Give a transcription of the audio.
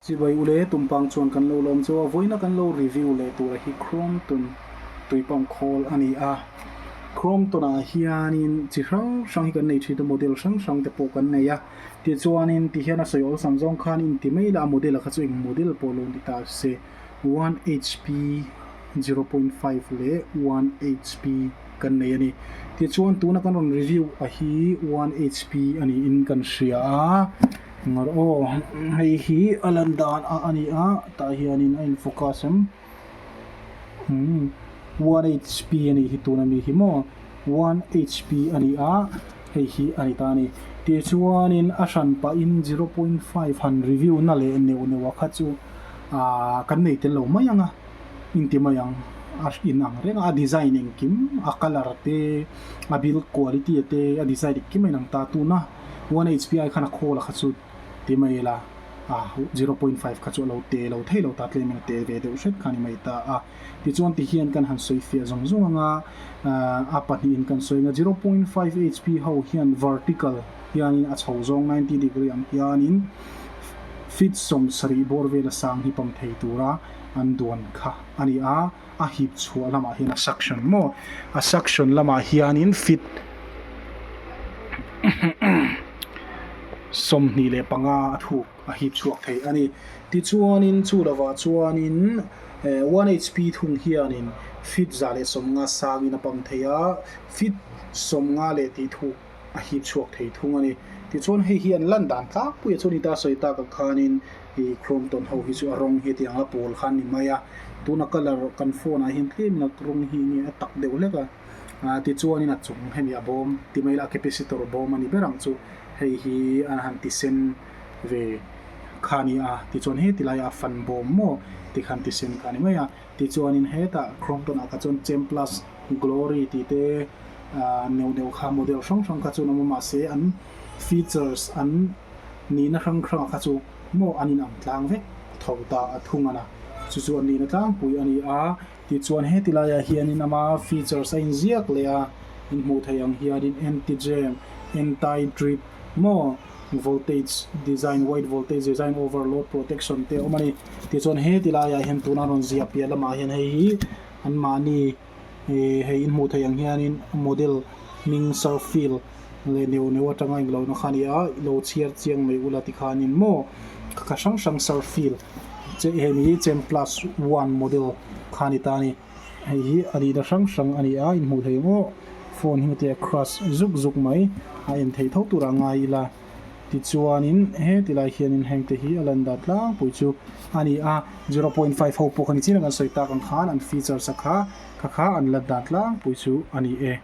Chibai ule tumpang chuan kan lo lawm chu a, vawiina kan lo review leh tura hi Crompton tuipang khawl a ni a. Crompton ah hianin chi hrang hrang hi kan nei thin a, model hrang hrang te pawh kan nei a. Tichuanin tihian a sawi awlsam zawng khan inti mai la, a model a kha chu eng model pawh lo ni ta se. 1 HP 0.5 leh 1 HP kan nei a ni. Tichuan tuna kan rawn review a hi 1 HP a niin kan hria a, ngar aw hei hi a lan dan a a ni a, tah hianin a in focus em umm 1 HP a nih hi tuna mi hi maw 1 HP a ni a, hei hi a ni ta a ni. Tichuanin a hran pahin 0.5 han review na leh neuh neuh a kha chu. Ahh kan nei tel lo mai ang a inti mai ang a in ang reng a a design engkim a colour te a build quality te a design engkim a inang ta tuna one hp ai khan a khawl a kha chu ti mai ila ah 0.5 kha chu a lo te lo thei lo ta tlem in a te ve deuh hret kha a ni mai ta a tichuan tihian kan han sawi fiah zawng zawng ang a ah a pahnihin kan sawi ang a 0.5 hp ho hian vertical hianin a chho zawng 90 degree ang hianin Feet 70 bawr vela sang hi pam thei tura an duan kha a ni a, a hip chhuah lamah hian a suction maw? A suction lamah hianin feet 25 a thuk a hip chhuak thei a ni. Tichuanin chu lovah chuanin 1 HP thung hianin feet 150 sangin a pam thei a, feet 50 leh tih thuk a hip chhuak thei thung a ni. Tichuan hei hi an lan dan tlangpui a, chuan i ta sawi tak ang khanin ih Crompton ho hi chu a rawng hi tiang a pawl khan ni mai a, tuna colour kan phone ah hian tlemin a rawng hi nge a tak deuh hlek a, ah tichuanin a chung hemi a bawm ti mai la a capacitor bawm a ni ber ang chu hei hi an han ti sen ve kha a ni a, tichuan heti laiah a fan bawm maw tikhan ti sen kha a ni mai a, tichuanin hetah Crompton ah kha chuan Chem plus Glory tih te ah neuh neuh kha model hrang hrang kha chu an awm a mahse an features an nihna hrang hrang ah kha chu maw an inang tlang vek tho ta a thung a na chu chu an nihna tlangpui a ni a tichuan heti laiah hianin ama features a inziak leh a inhmuh theih ang hianin anti jam anti drip maw voltage design white voltage design overload protection te a awm a ni tichuan heti laiah hian tuna rawn ziah piah lamah hian hei hi Anmahni hei in hmuh theih ang hianin model hming Surfield leh neuh neuh atanga englo na kha a ni a, lo chhiar chiang mai ula tikhanin maw ka hrang hrang Surfield che hei hi Chem plus one model kha a ni ta a ni. Hei hi a nihna hrang hrang a ni a, in hmuh theih ang aw phone hi heti a crush zuk zuk mai a en theih tho turah ngai ila. Tichuanin heti lai hianin hengte hi a lan dan tlangpui chu a ni a, 0.5 ho pawh kha ni chin a kan sawi tak ang khan an features a kha kha kha an lan dan tlangpui chu a ni e.